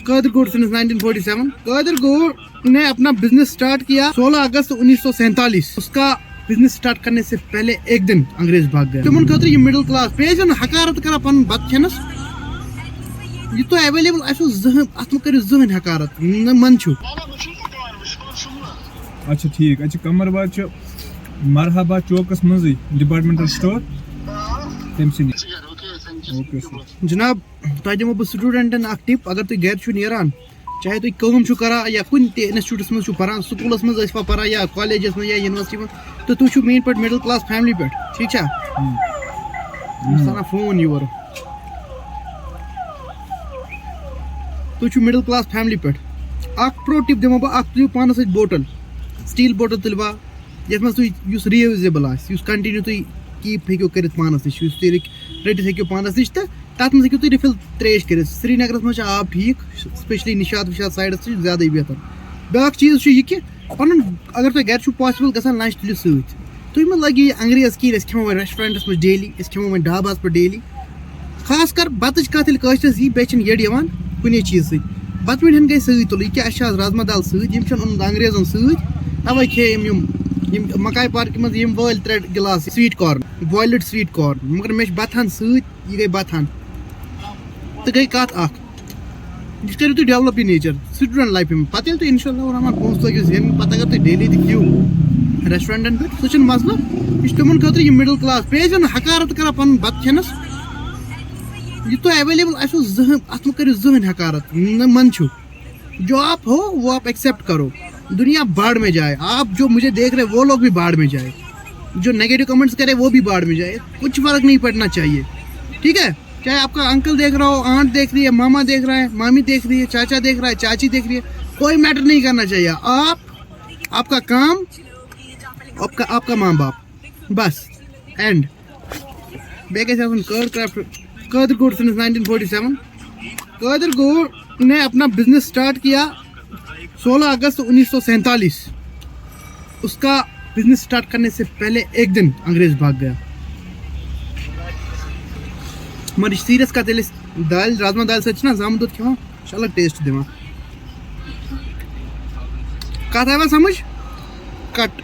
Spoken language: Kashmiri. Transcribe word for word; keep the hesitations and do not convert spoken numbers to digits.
قادر گوٚو since nineteen forty seven. قادر گوٚو نے اپنا بزنس سٹارٹ کیا سولہ اگست انیس سو سینتالیس. اس کا بزنس سٹارٹ کرنے سے پہلے ایک دن انگریز بھاگ گئے. تمن خاطر یہ مڈل کلاس پیش زن حقارت کران پنن بتہٕ کھٮ۪نس. یہ تۄہہِ اویلیبل آسیو زٕہٕنۍ، اتھ مہ کٔرِو زٕہٕنۍ حقارت، نہ من چھُ. اچھا ٹھیٖک، اَتہِ چھِ قمر باغ چھُ مرحبا چوکس منٛزٕے ڈپارٹمنٹل سٹور، تٔمۍ سٕے نِش. Okay sir. جناب، تۄہہِ دِمو بہٕ سٹوڈنٹن اکھ ٹپ، اگر تُہۍ گرِ چھِو نیران، چاہے تُہۍ کٲم چھِو کران یا کُنہِ تہِ انسٹیٹیوٹس منٛز چھِو پران، سکوٗلس منٛز ٲسوا پران یا کالیجس منٛز یا یونیورسٹی منٛز، تہٕ تُہۍ چھِو میٲنۍ پٲٹھۍ مڈل کلاس فیملی پٮ۪ٹھ، ٹھیٖک چھا؟ مےٚ چھُ ژَلان فون یورٕ. تُہۍ چھِو مڈل کلاس فیملی پٮ۪ٹھ. اکھ پرو ٹپ دِمو بہٕ، اکھ تُلِو پانس سۭتۍ بوٹل، سٹیل بوٹل تُلوا، یتھ منٛز تُہۍ، یُس ریوزیبل آسہِ، یُس کنٹِنیو تُہۍ کیپ ہیٚکِو کٔرِتھ پانس نِش، یُس تُہۍ رٔٹِتھ ہیٚکِو پانس نِش، تہٕ تَتھ منٛز ہیٚکِو تُہۍ رِفِل ترٛیش کٔرِتھ. سرینگرَس منٛز چھُ آب ٹھیٖک، specially نِشاط وِشاط سایڈَس چھُ زیادَے بہتر. بیٛاکھ چیٖز چھُ یہِ کہِ پَنُن، اگر تۄہہِ گَرِ چھُو possible گژھان، lunch تُلِو سۭتۍ. تُہۍ مہٕ لٲگِو یہِ انگریز کِہیٖنۍ، أسۍ کھٮ۪مو وۄنۍ restaurantَس منٛز daily، أسۍ کھٮ۪مو وۄنۍ ڈاباہَس پٮ۪ٹھ daily. خاص کر بَتٕچ کَتھ ییٚلہِ کٲشرِس یی، بیٚیہِ چھِنہٕ یٔڑ یِوان کُنے چیٖز سۭتۍ. بَتہٕ میٖٹھٮ۪ن گٔے سۭتۍ تُلٕنۍ، یہِ کیٛاہ، اَسہِ چھِ آز رازما دال سۭتۍ، یِم چھِنہٕ اوٚنمُت انگریزَن سۭتۍ، تَوَے کھے یِم، یِم، یِم مکاے پارکہِ منٛز یِم وٲلۍ ترٛےٚ glass sweet corn، boiled sweet corn، مگر مےٚ چھِ بَتہٕ ہَن سۭتۍ، یہِ گٔے بَتہٕ ہَن. تہٕ گٔے کَتھ اَکھ، یہِ کٔرِو تُہۍ develop یہِ nature student lifeہِ منٛز. پَتہٕ ییٚلہِ تُہۍ انشاء اللہ الرحمن پونٛسہٕ لٲگِو زیننہِ، پَتہٕ اگر تُہۍ daily تہِ کھیٚیِو restaurantَن پٮ۪ٹھ، سُہ چھُنہٕ مسلہٕ. یہِ چھُ تِمَن خٲطرٕ یہِ middle class، پیش زَن حقارت کَران پَنُن بَتہٕ کھٮ۪نَس. یہِ تۄہہِ اویلیبل آسیو زٕہٕنۍ، اَتھ مہٕ کٔرِو زٕہٕنۍ حقارت، نہ من چھُ. جو آپ ہو، وہ آپ ایکسیپٹ کرو. دنیا بھاڑ میں جائے. آپ جو مجھے دیکھ رہے، وہ لوگ بھی بھاڑ میں جائے. جو نیگیٹو کمنٹس کرے، وہ بھی بھاڑ میں جائے. کچھ فرق نہیں پڑنا چاہیے، ٹھیک ہے؟ چاہے آپ کا انکل دیکھ رہا ہو، آنٹ دیکھ رہی ہے، ماما دیکھ رہا ہے، مامی دیکھ رہی ہے، چاچا دیکھ رہا ہے، چاچی دیکھ رہی ہے، کوئی میٹر نہیں کرنا چاہیے. آپ، آپ کا کام، آپ کا، آپ کا ماں باپ، بس، اینڈ. بیٚیہِ گژھِ آسُن کٲڈ کرافٹ. قادر گوٚو since nineteen forty seven. قادر گوٚو نے اپنا بزنس سٹارٹ کیا سولہ اگست انیس سو سینتالیس. اس کا بزنس سٹارٹ کرنے سے پہلے ایک دن انگریز بھاگ گیا. مگر یہِ چھِ سیٖریَس کَتھ، ییٚلہِ أسۍ دالہِ، رازما دالہِ سۭتۍ چھِنہ زامُت دۄد کھٮ۪وان، یہِ چھُ الگ ٹیسٹ دِوان. کَتھ آیوا سمجھ؟ کٹ.